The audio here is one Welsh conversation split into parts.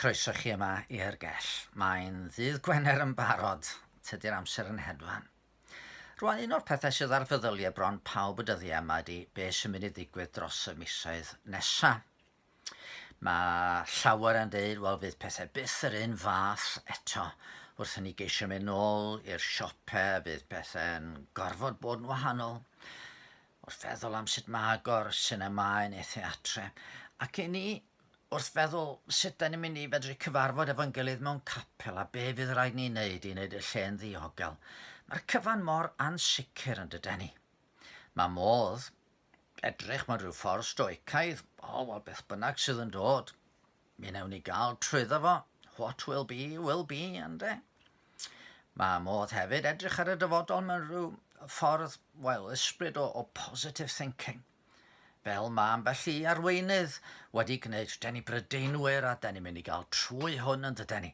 Croeso chi yma i'r gell. Mae'n ddydd Gwener yn barod. Tydi'r amser yn hedfan. Rwan, un o'r pethau sydd ar feddyliau bron pawb y dyddiau yma ydy be sy'n mynd i ddigwydd dros y misoedd nesa. Mae llawer yn dweud, wel, fydd pethau byth yr un fath eto. Wrth i ni geisio mynd nôl i'r siope, fydd pethau'n gorfod bod yn wahanol. Wrth feddwl am sut mae agor sinemâu neu theatre, ac i ni, wrth feddwl sut da ni'n mynd i fedru cyfarfod efo'n gilydd mewn capel a be fydd rhaid ni wneud i wneud y lle'n ddiogel, mae'r cyfan mor ansicr yn dyden ni. Mae modd edrych mewn rhyw ffordd stoicaidd, o, oh, wel, beth bynnag sydd yn dod, Mi wnewn ni gael trwyddo fo, what will be, will be, ynde? Mae modd hefyd edrych ar y dyfodol mewn rhyw ffordd, wel, ysbryd o, o positive thinking. Fel mae ambell i arweinydd wedi gwneud, den ni Brydeinwyr a den ni'n mynd i gael trwy hwn yn dyden ni.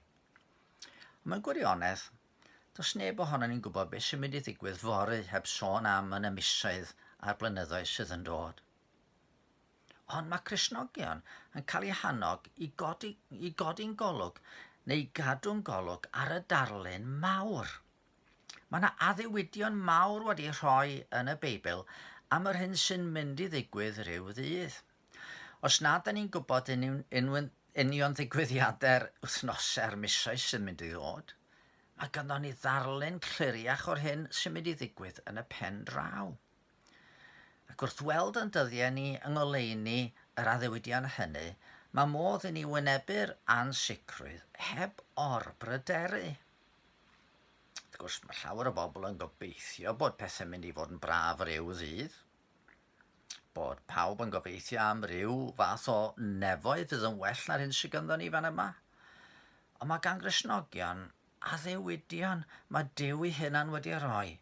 Ond mewn gwirionedd, does neb ohono ni'n gwybod beth sy'n mynd i ddigwydd fory heb sôn am yn y misoedd a'r blynyddoedd sydd yn dod. Ond mae Cristnogion yn cael eu hannog i godi, i godi'n golwg neu i gadw'n golwg ar y darlun mawr. Mae yna addewidion mawr wedi rhoi yn y Beibl am yr hyn sy'n mynd i ddigwydd rhyw ddydd. Os nad da ni'n gwybod union, union ddigwyddiadau'r wythnosau a'r misoedd sy'n mynd i ddod, mae ganddo ni ddarlun cliriach o'r hyn sy'n mynd i ddigwydd yn y pen draw. Ac wrth weld yn dyddiau ni yng ngoleuni yr addewidion hynny, mae modd i ni wynebu'r ansicrwydd heb or-bryderu. Wrth gwrs, mae llawer o bobl yn gobeithio bod pethau'n mynd i fod yn braf ryw ddydd, bod pawb yn gobeithio am ryw fath o nefoedd fydd yn well na'r hyn sydd ganddo ni fan yma. Ond mae gan Gristnogion addewidion mae Duw ei hunan wedi rhoi,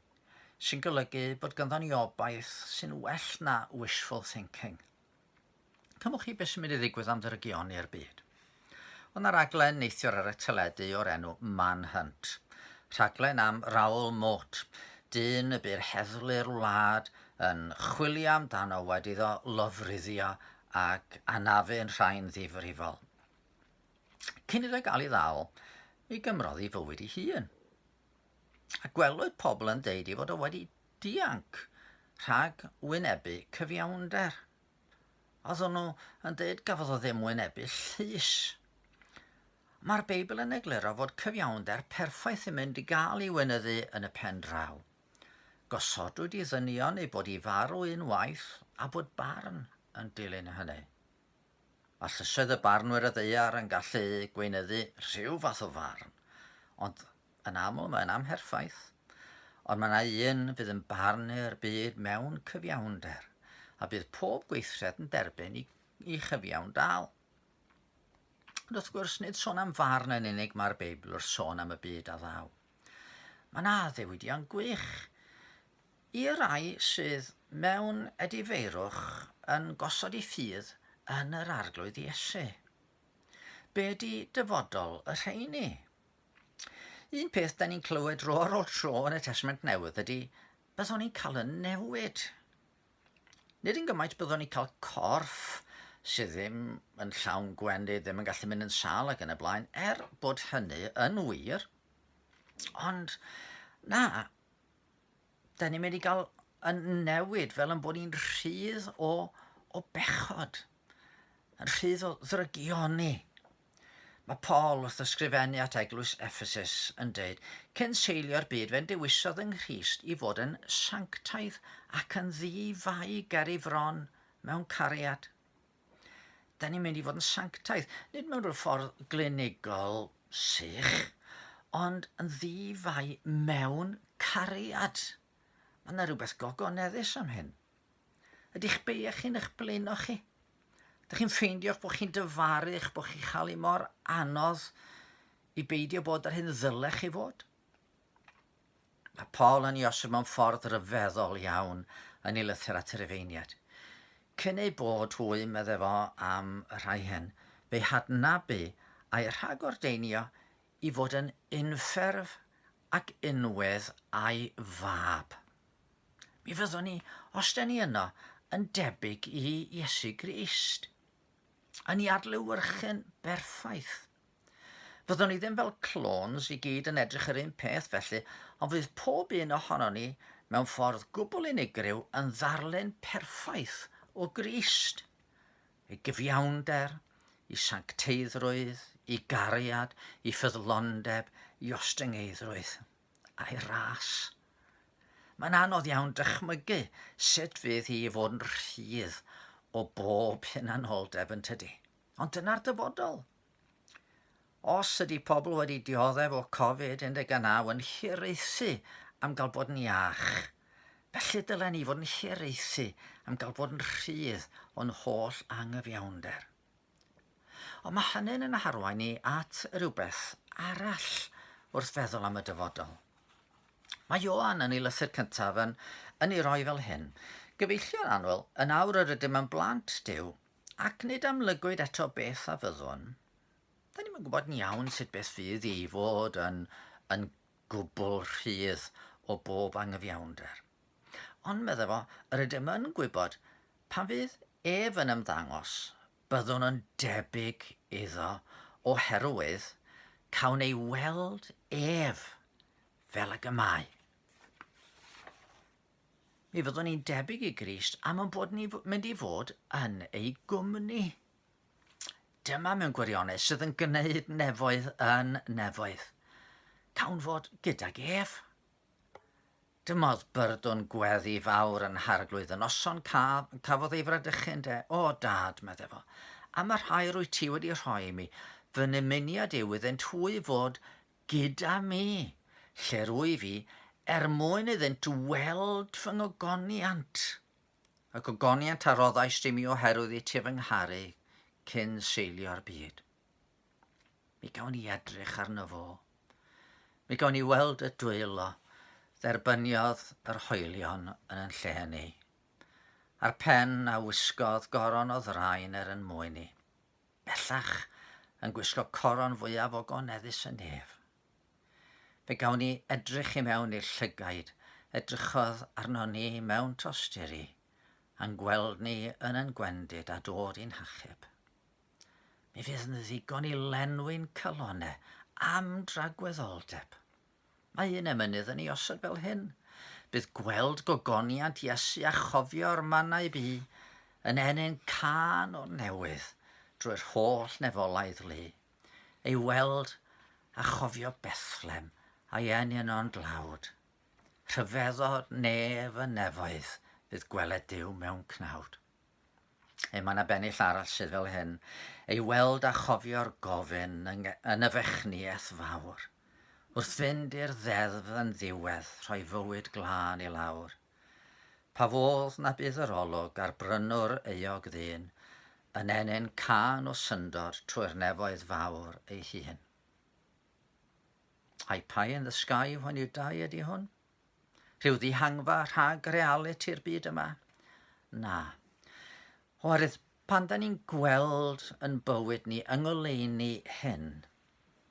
sy'n golygu bod ganddo ni obaith sy'n well na wishful thinking. Cymwch chi beth sy'n mynd i ddigwydd am ddrygioni'r byd. Oedd 'na raglen neithiwr ar y teledu o'r enw Manhunt. Rhaglen am Raoul Moat, dyn y bu'r heddlu'r wlad yn chwilio amdano wedi iddo lofruddio ac anafu'n rhai'n ddifrifol. Cyn iddo gael ei ddal, mi gymrodd ei fywyd ei hun. A gwelwyd pobl yn deud ei fod o wedi dianc rhag wynebu cyfiawnder. Oedden nhw yn deud gafodd o ddim wynebu llys. Mae'r Beibl yn egluro fod cyfiawnder perffaith yn mynd i gael ei weinyddu yn y pen draw. Gosodwyd i ddynion ei bod i farw un waith a bod barn yn dilyn hynny. Mae llysoedd y barnwyr y ddaear yn gallu gweinyddu rhyw fath o farn, ond yn aml mae'n amherffaith. Ond mae yna un fydd yn barnu'r byd mewn cyfiawnder, a bydd pob gweithred yn derbyn i, i chyfiawn dal. Ond wrth gwrs, nid sôn am farn yn unig mae'r Beibl wrth sôn am y byd a ddaw. Mae yna addewidion gwych I rai sydd mewn edifeirwch yn gosod eu ffydd yn yr Arglwydd Iesu. Be di dyfodol y rheini? Un peth da ni'n clywed dro ar ôl tro yn y Testament Newydd ydy byddwn ni'n cael y newid. Nid yn gymaint byddwn ni'n cael corff sydd ddim yn llawn gwendid, ddim yn gallu mynd yn sâl ac yn y blaen, er bod hynny yn wir. Ond na, Da ni'n mynd i gael yn newid fel yn bod ni'n rhydd o, o bechod, yn rhydd o ddrygioni. Mae Paul wrth ysgrifennu at eglwys Ephesus yn dweud, cyn seilio'r byd fe'n dewisodd yng Nghrist i fod yn sanctaidd ac yn ddi-fai ger ei fron mewn cariad. Da ni'n mynd i fod yn sanctaidd, nid mewn rhyw ffordd glinigol sych, ond yn ddi-fai mewn cariad. Mae yna rhywbeth gogoneddus am hyn. Ydych beiau chi'n eich blino chi? Ydych chi'n ffeindio'ch bod chi'n dyfaru eich bod chi'n chael ei mor anodd i beidio bod ar hyn ddylech chi fod? Mae Paul yn ei osod mewn ffordd ryfeddol iawn yn ei lythyr at y Rufeiniaid. Cyn eu bod hwy, medde fo am y rhai hyn, fe'i hadnabu a'i rhagordeinio i fod yn unffurf ac unwedd a'i fab. Mi fyddwn ni, os den ni yno, yn debyg i Iesu Grist, yn ei adlewyrchu'n berffaith. Fyddwn ni ddim fel clones i gyd yn edrych yr un peth felly, ond fydd pob un ohonon ni mewn ffordd gwbl unigryw yn ddarlun perffaith o Grist. Ei gyfiawnder, i sancteiddrwydd, i gariad, i ffyddlondeb, i ostyngeiddrwydd, a'i ras. Mae'n anodd iawn dychmygu sut fydd hi i fod yn rhydd o bob hunanoldeb yn tydi. Ond dyna'r dyfodol. Os ydy pobl wedi dioddef o Covid-19 yn hiraethu am gael bod yn iach, felly dylen ni fod yn hiraethu am gael bod yn rhydd o'n holl angyfiawnder. Ond mae hynny'n yn harwain ni at rywbeth arall wrth feddwl am y dyfodol. Mae Ioan yn ei lythyr cyntaf yn, yn ei roi fel hyn. Gyfeillion annwyl, yn awr yr ydym yn blant Duw, ac nid amlygwyd eto beth a fyddwn. Da ni'n gwybod yn iawn sut beth fydd i fod yn, yn gwbl rhydd o bob angyfiawnder. Ond, meddai fo, yr ydym yn gwybod pan fydd ef yn ymddangos, byddwn yn debyg iddo oherwydd cawn ei weld ef fel ag y mae. Mi fyddwn ni'n debyg i Grist am ein bod ni'n mynd i fod yn ei gwmni. Dyma mewn gwirionedd sydd yn gwneud nefoedd yn nefoedd. Cawn fod gydag ef. Dyma oedd byrdwn gweddi fawr yn Mharglwydd y noson cafodd ei fradychu ynde. O, Dad, medde fo, am y rhai rwyt ti wedi rhoi i mi, fy nymuniad yw iddynt hwy fod gyda mi, lle rwyf i, er mwyn iddynt weld fy ngogoniant. Y gogoniant a roddaist i mi oherwydd i ti fy ngharu cyn seilio'r byd. Mi gawn ni edrych arno fo. Mi gawn ni weld y dwylo dderbyniodd yr hoelion yn yn lle ni. A'r pen a wisgodd goron o ddraen er yn mwyn ni. Bellach yn gwisgo coron fwyaf ogoneddus y nef. Fe gawn ni edrych i mewn i'r llygaid edrychodd arno ni mewn tosturi, a'n gweld ni yn yn gwendid a dod i'n hachub. Mi fydd yn ddigon i lenwi'n calonau am dragwyddoldeb. Mae un emynydd yn ei osod fel hyn. Bydd gweld gogoniant Iesu a chofio'r mannau bu yn ennyn cân o'r newydd drwy'r holl nefolaidd lu. Ei weld a chofio Bethlem a'i eni yno'n dlawd. Rhyfeddod nef y nefoedd fydd gweled Duw mewn cnawd. Ei mae yna bennill arall sydd fel hyn, ei weld a chofio'r gofyn yn, yn y fechniaeth fawr. Wrth fynd i'r ddeddf yn ddiwedd, rhoi fywyd glân i lawr. Pa fodd na bydd yr olwg ar brynwr euog ddyn yn ennyn cân o syndod trwy'r nefoedd fawr ei hun. Ai pie in the sky when you die ydy hwn? Rhyw ddihangfa rhag realiti'r byd yma? Na. Oherwydd pan da ni'n gweld yn bywyd ni yng ngoleuni hyn,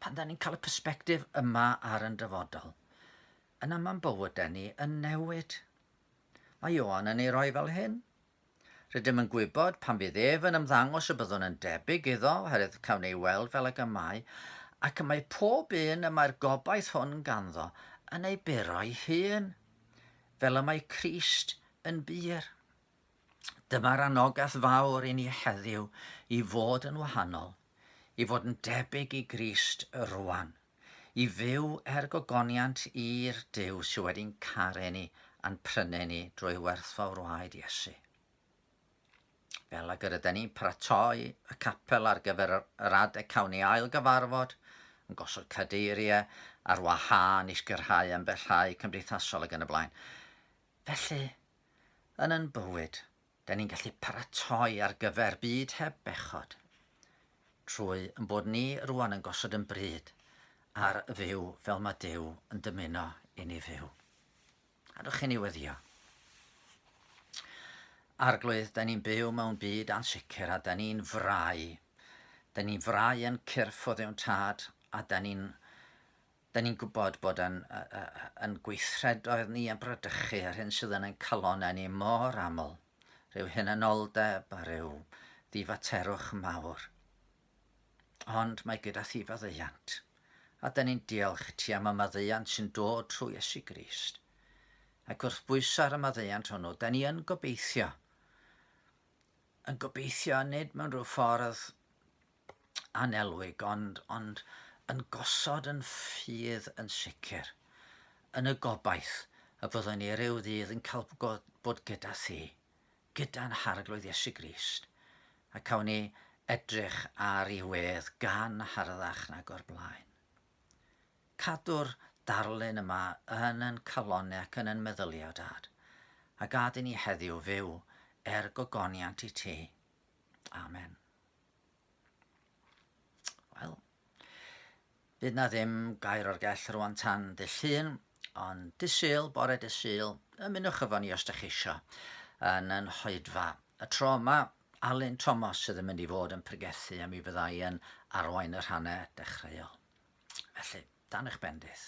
pan da ni'n cael y persbectif yma ar yn dyfodol, yna mae'n bywydau ni yn newid. Mae Ioan yn ei roi fel hyn. Rydym yn gwybod pan fydd ef yn ymddangos y byddwn yn debyg iddo, oherwydd cawn ei weld fel ag y mae, ac y mae pob un y mae'r gobaith hwn ganddo yn ei buro'i hun, fel y mae Crist yn bur. Dyma'r anogaeth fawr i ni heddiw i fod yn wahanol, i fod yn debyg i Grist rwan. I fyw er gogoniant i'r Duw sydd wedi'n caru ni a'n prynu ni drwy werthfawr waed Iesu. Fel ag yr ydyn ni'n paratoi y capel ar gyfer yr adeg cawn ni ail gyfarfod, yn gosod cadeiriau ar wahân i sicrhau ymbellhau cymdeithasol ac yn y blaen. Felly, yn yn bywyd, Da ni'n gallu paratoi ar gyfer byd heb bechod trwy yn bod ni rwan yn gosod yn bryd ar fyw fel mae Duw yn dymuno i ni fyw. Adwch i ni weddio. Arglwydd, da ni'n byw mewn byd ansicr a da ni'n frau. Da ni'n frau yn cyrff o ddewn tad a da ni'n Da ni'n gwybod bod yn, yn gweithredoedd ni yn bradychu yr hyn sydd yn ein calonnau ni mor aml, rhyw hunanoldeb a rhyw ddifaterwch mawr. Ond mae gyda thi faddeuant. A da ni'n diolch i ti am y maddeuant sy'n dod trwy Iesu Grist. Ac wrth bwyso ar y maddeuant hwnnw, da ni yn gobeithio. Yn gobeithio nid mewn rhyw ffordd anelwig, ond, ond yn gosod yn ffydd yn sicr, yn y gobaith y byddwn ni ryw ddydd yn cael bod gyda thi. gyda'n Harglwydd Iesu Grist, a cawn ni edrych ar ei wedd gan harddach nag o'r blaen. Cadw'r darlun yma yn yn calonau ac yn yn meddyliau, Dad, a gad i ni heddiw fyw er gogoniant i ti. Amen. Wel, Fydd 'na ddim gair o'r gell rwan tan dy' Llun, ond dy' Sul, bore dy' Sul, ymunwch efo ni os 'dach chi isio, yn yn hoedfa. Y tro yma, Alun Thomas sydd yn mynd i fod yn pregethu a mi fydda i yn arwain y rhannau dechreuol. Felly, dan eich bendith.